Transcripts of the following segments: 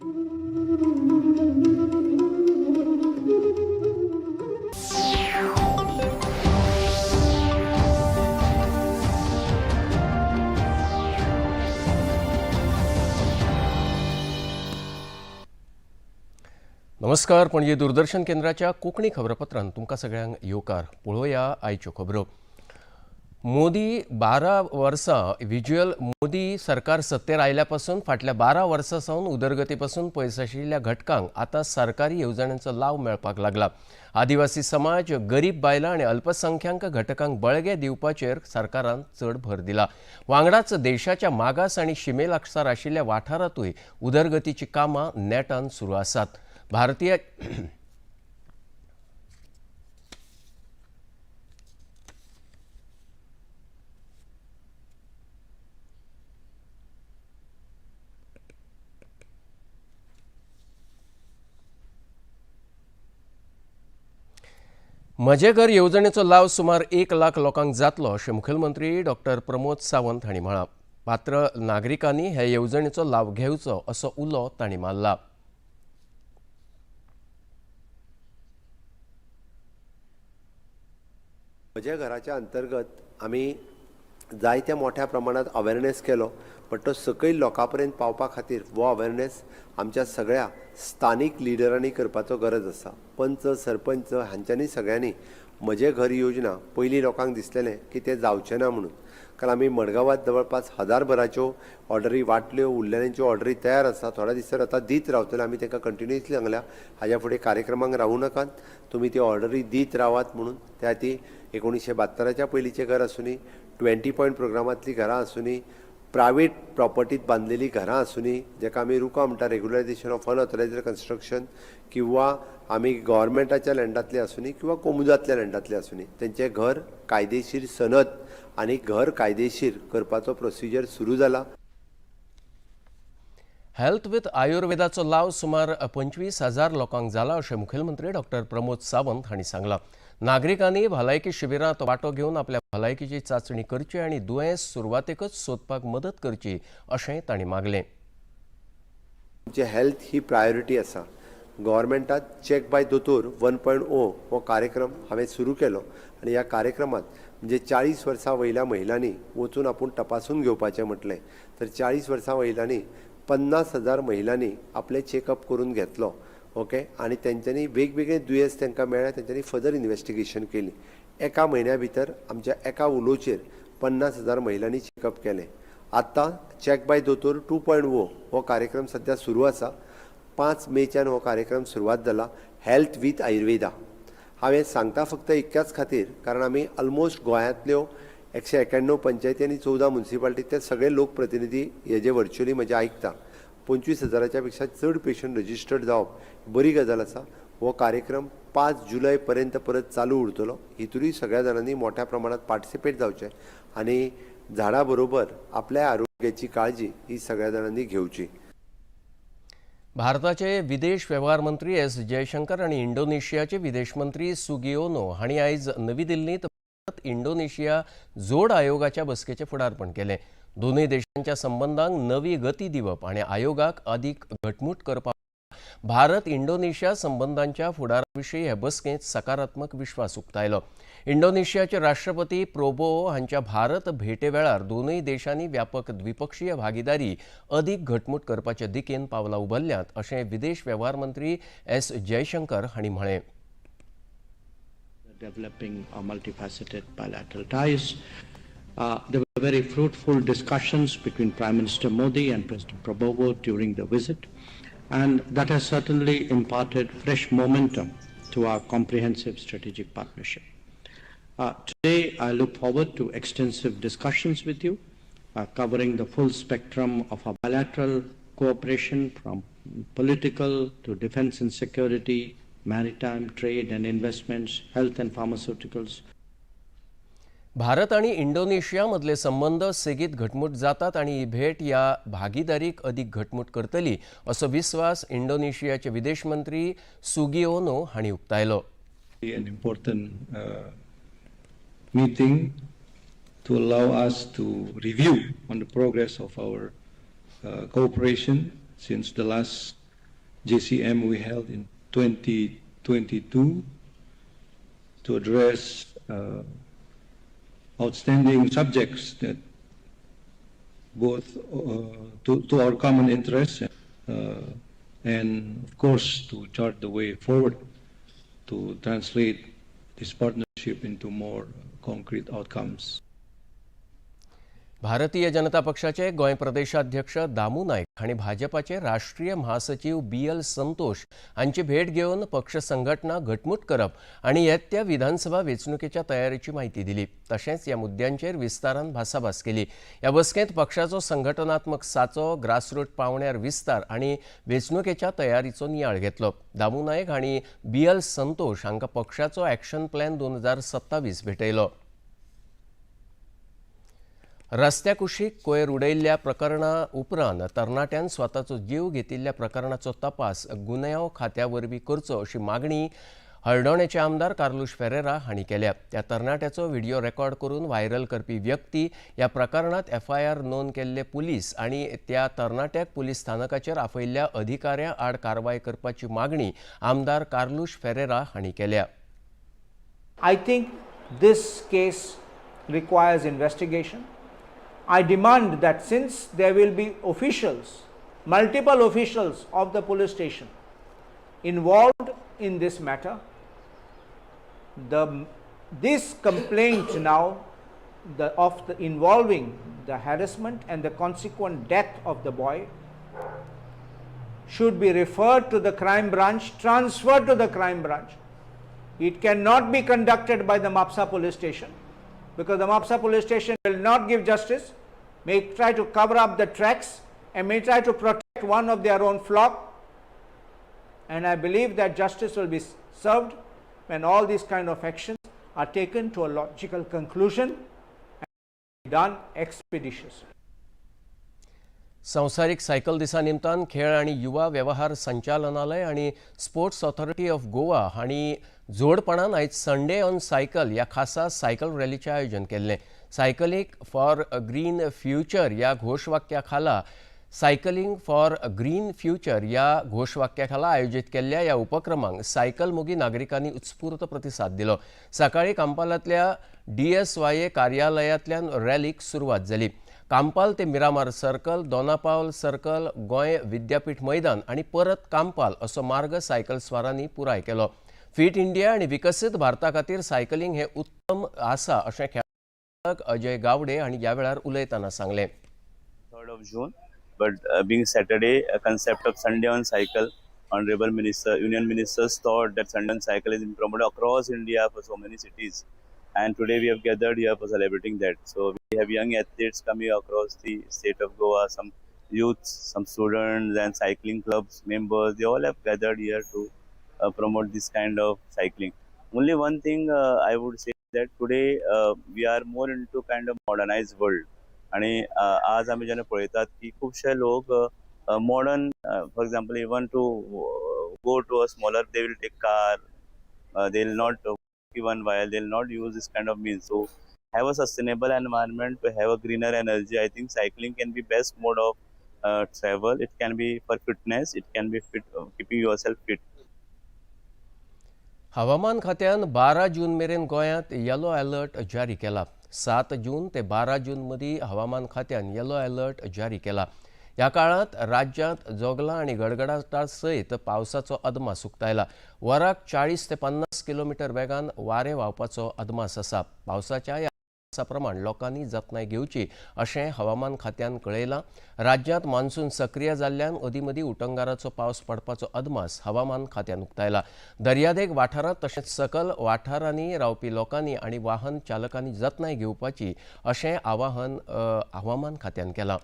नमस्कार, पणजे दूरदर्शन केंद्राच्या कोंकणी खबरापत्रान तुमकां सगळ्यांक येवकार. पळोवया आयच्यो खबरो. मोदी 12 वर्सां व्हिज्युअल. मोदी सरकार सत्तेर आयल्या पासून फाटल्या 12 वर्सां सावन उदरगती पासून पयस आशिल्ल्या घटकांक आतां सरकारी येवजण्यांचो लाव मेळपाक लागला. आदिवासी समाज, गरीब बायलां आनी अल्पसंख्याक घटकांक बळगें दिवपाचेर सरकारान चड भर दिला. वांगडाच देशाच्या मागास आनी शिमे लागसार आशिल्ल्या वाठारांतूय उदरगतीचीं कामां नेटान सुरू आसात. भारतीय म्हजें घर येवजणेचो लाव सुमार 1 लाख लोकांक जातलो अशें मुखेलमंत्री डॉक्टर प्रमोद सावंत हांणी म्हळां. पात्र नागरिकांनी हे येवजणेचो लाव घेवचो असो उलो तांणी मारला. म्हज्या घराच्या अंतर्गत आमी जायत्या मोठ्या प्रमाणात अवेरनेस केलो, पण तो सकयल लोकां पर्यंत पावपा खातीर हो अवेरनेस आमच्या सगळ्या स्थानीक लिडरांनी करपाचो गरज आसा. पंच, सरपंच हांच्यांनी सगळ्यांनी म्हजें घर योजना पयलीं लोकांक दिसलेलें की तें जावचें ना म्हणून, कारण आमी मडगांवांत जवळपास 1000 भराच्यो ऑर्डरी वांटल्यो, उरलेल्यांच्यो ऑर्डरी तयार आसा. थोड्या दिसांनी आतां दीत रावतले. आमी तांकां कंटिन्युअसली सांगल्या हाज्या फुडें कार्यक्रमांक रावूं नाकात, तुमी त्यो ऑर्डरी दीत रावात म्हणून. त्या खातीर 1972 पयलींचें घर आसूनी, 20 पॉयंट प्रोग्रामांतलीं घरां आसूनी, प्रायवेट प्रॉपर्टीत बांदलेलीं घरां आसूनी, जेका आमी रुका म्हणटा, रेगुलरायझेशन ऑफ अनऑथरायज्ड कन्स्ट्रक्शन, किंवा आमी गव्हर्मेंटाच्या लँडांतली आसूनी किंवा कोमुजांतल्या लँडांतली आसूनी, तेंचें घर कायदेशीर सनद आनी घर कायदेशीर करपाचो प्रोसिजर सुरू जाला. हेल्थ विथ आयुर्वेदाचो लाव सुमार 25,000 लोकांक जाला अशें मुखेलमंत्री डॉक्टर प्रमोद सावंत हांणी सांगलां. नागरिकांनी भलायकी शिबिरांत वांटो घेवन आपल्या भलायकीची चांचणी करची आनी दुयेंस सुरवातेकच सोदपाक मदत करची अशें तांणी मागलें. आमची हेल्थ ही प्रायोरिटी आसा. गव्हर्मेंटात चॅक बाय दोतोर 1.0 हो कार्यक्रम हांवें सुरू केलो आनी ह्या कार्यक्रमांत म्हणजे 40 वर्सां वयल्या महिलांनी वचून आपूण तपासून घेवपाचें म्हटलें, तर 40 वर्सां वयल्यांनी 50,000 महिलांनी आपलें चॅकअप करून घेतलो. ओके, आनी तेंच्यांनी वेगवेगळे दुयेंस तांकां मेळ्ळें, तेंच्यांनी फर्दर इन्वेस्टिगेशन केली. एका म्हयन्या भितर आमच्या एका उलोचेर 50,000 महिलांनी चॅकअप केलें. आतां चॅक बाय दोतोर 2.0 हो कार्यक्रम सद्या सुरू आसा. 5 मेच्यान हो कार्यक्रम सुरवात जाला. हेल्थ वीथ आयुर्वेदा हांवें सांगता फक्त इतक्याच खातीर, कारण आमी ऑलमोस्ट गोंयांतल्यो 191 पंचायती आनी 14 मुन्सिपालिटी ते सगळे लोकप्रतिनिधी हे जे व्हर्च्युअली म्हजे आयकता. 25,000 पेक्षा चड पेशंट रजिस्टर्ड जावप बरी गजाल आसा. हो कार्यक्रम 5 जुलय पर्यंत परत चालू उरतलो. हितूनय सगळ्या जाणांनी मोठ्या प्रमाणात पार्टिसिपेट जावचें आनी झाडा बरोबर आपल्या आरोग्याची काळजी ही सगळ्या जाणांनी घेवची. भारताचे विदेश वेव्हार मंत्री एस जयशंकर आनी इंडोनेशियाचे विदेश मंत्री सुगियोनो हांणी आयज नवी दिल्लींत भारत इंडोनेशिया जोड आयोगाच्या बसकेचें फुडारपण केलें. दोनूय देशांच्या संबंदांक नवी गती दिवप आनी आयोगाक अदीक घटमूट करपाक भारत इंडोनेशिया संबंदांच्या फुडारा विशीं हे बसकेंत सकारात्मक विश्वास उक्तायलो. इंडोनेशियाचे राष्ट्रपती प्रोबोवो हांच्या भारत भेटे वेळार दोनूय देशांनी व्यापक द्विपक्षीय भागीदारी अदीक घटमूट करपाच्या दिकेन पावलां उबारल्यांत अशें विदेश वेव्हार मंत्री एस जयशंकर हांणी म्हळें. Developing our multifaceted bilateral ties. There were very fruitful discussions between Prime Minister Modi and President Prabowo during the visit, and that has certainly imparted fresh momentum to our comprehensive strategic partnership. Today, I look forward to extensive discussions with you, covering the full spectrum of our bilateral cooperation from political to defense and security, maritime, trade and investments, health and pharmaceuticals. Bharat आनी Indonesia मदले संबंद सेगीत घटमूट जातात आनी ही भेट ह्या भागीदारीक अदीक घटमूट करतली असो विस्वास इंडोनेशियाचे विदेश मंत्री सुगियोनो हांणी उक्तायलो. An important meeting to allow us to review on the progress of our cooperation since the last JCM we held in 2022 to address outstanding subjects that both to our common interests and, of course, to chart the way forward to translate this partnership into more concrete outcomes. Bharatiya Janata पक्षाचे गोंय प्रदेशाध्यक्ष दामू नायक हांणी भाजपाचे राष्ट्रीय महासचीव बी L Santosh हांची भेट घेवन पक्ष संघटना घटमूट करप आनी येत्या विधानसभा वेंचणुकेच्या तयारेची म्हायती दिली. तशेंच ह्या मुद्द्यांचेर विस्तारान भासाभास केली. ह्या बसकेंत पक्षाचो संघटनात्मक साचो, ग्रासरूट पावंड्यार विस्तार आनी वेंचणुकेच्या तयारीचो नियाळ घेतलो. दामू नायक हांणी बी एल संतोष हांकां पक्षाचो एक्शन प्लॅन 2027 भेटयलो. रस्त्या कुशीक कोयर उडयल्ल्या प्रकरणा उपरांत तरणाट्यान स्वताचो जीव घेतिल्ल्या प्रकरणाचो तपास गुन्यांव खात्या वरवीं करचो अशी मागणी हळदोणेचे आमदार कार्लुश फेरेरा हांणी केल्या. त्या तरणाट्याचो व्हिडिओ रेकॉर्ड करून व्हायरल करपी व्यक्ती, ह्या प्रकरणांत एफआयआर नोंद केल्ले पुलीस आनी त्या तरणाट्याक पुलीस स्थानकाचेर आपयिल्ल्या अधिकाऱ्यां आड कारवाय करपाची मागणी आमदार कार्लुश फेरेरा हांणी केल्या. I think this case requires investigation. I demand that since there will be officials, multiple officials of the police station involved in this matter, this complaint now of the involving the harassment and the consequent death of the boy should be referred to the crime branch, transferred to the crime branch. It cannot be conducted by the Mapsa police station because the Mapsa police station will not give justice, may try to cover up the tracks and may try to protect one of their own flock. And I believe that justice will be served when all these kind of actions are taken to a logical conclusion and done expeditiously. संवसारीक cycle दिसा निमतान खेळ आनी युवा वेव्हार संचालनालय आनी sports authority of Goa हांणी जोडपणान आयज संडे ऑन सायकल ह्या खासा सायकल रॅलीचें आयोजन केल्लें. सायकलींग फॉर ग्रीन फ्युचर ह्या घोशवाक्या खाला, सायकलिंग फॉर ग्रीन फ्युचर ह्या घोशवाक्या खाला आयोजीत केल्ल्या ह्या उपक्रमांक सायकल मोगी नागरिकांनी उत्स्फूर्त प्रतिसाद दिलो. सकाळी कांपालांतल्या डीएसवायए कार्यालयांतल्यान रॅलीक सुरवात जाली. कांपाल ते मिरामार सर्कल, दोनापावल सर्कल, गोंय विद्यापीठ मैदान आनी परत कांपाल असो मार्ग सायकल स्वारांनी पुराय केलो. फिट इंडिया आनी विकसीत भारता खातीर सायकलिंग हें उत्तम आसा अशें खेळाक अजय गावडे हांणी ह्या वेळार उलयतना सांगलें. 3rd of June. But being Saturday, a concept of Sunday on cycle, Honorable Minister, Union Ministers thought that Sunday on cycle is being promoted across India for so many cities. And today we have gathered here for celebrating that. So we have young athletes coming across the state of Goa, some youths, some students and cycling clubs members. They all have gathered here to promote this kind of cycling. Only one thing I would say, that today we are more into kind of modernized world. आणि आज आमी जेन्ना पळयतात की खुबशे लोक modern, for example, even to go to a smaller, they will take car, they will not even while they will not use this kind of means. So have a sustainable environment, to have a greener energy, I think cycling can be best mode of travel. It can be for fitness, it can be fit, keeping yourself fit. हवामान खात्यान 12 जून मेरेन गोंयांत येलो alert जारी केला. 7 जून ते 12 जून मदीं हवामान खात्यान येलो अलर्ट जारी केला. ह्या काळांत राज्यांत जोगलां आनी गडगडाटा सयत पावसाचो अदमास उक्तायला. वराक 40 ते 50 किलोमिटर वेगान वारें व्हांवपाचो अदमास आसा. पावसाच्या ह्या अदमासा प्रमाण लोकांनी जतनाय घेवची अशें हवामान खात्यान कळयलां. राज्यांत मान्सून सक्रीय जाल्ल्यान अदीं मदीं उटंगाराचो पावस पडपाचो अदमास हवामान खात्यान उक्तायला. दर्यादेग वाठारांत तशेंच सकल वाठारांनी रावपी लोकांनी आनी वाहन चालकांनी जतनाय घेवपाची अशें आवाहन हवामान खात्यान केलां.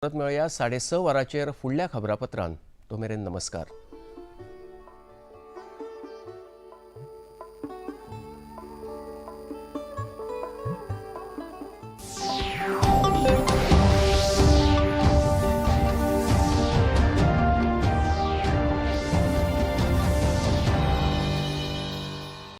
परत मेळया 6:30 वरांचेर फुडल्या खबरापत्रान. तो मेरेन नमस्कार.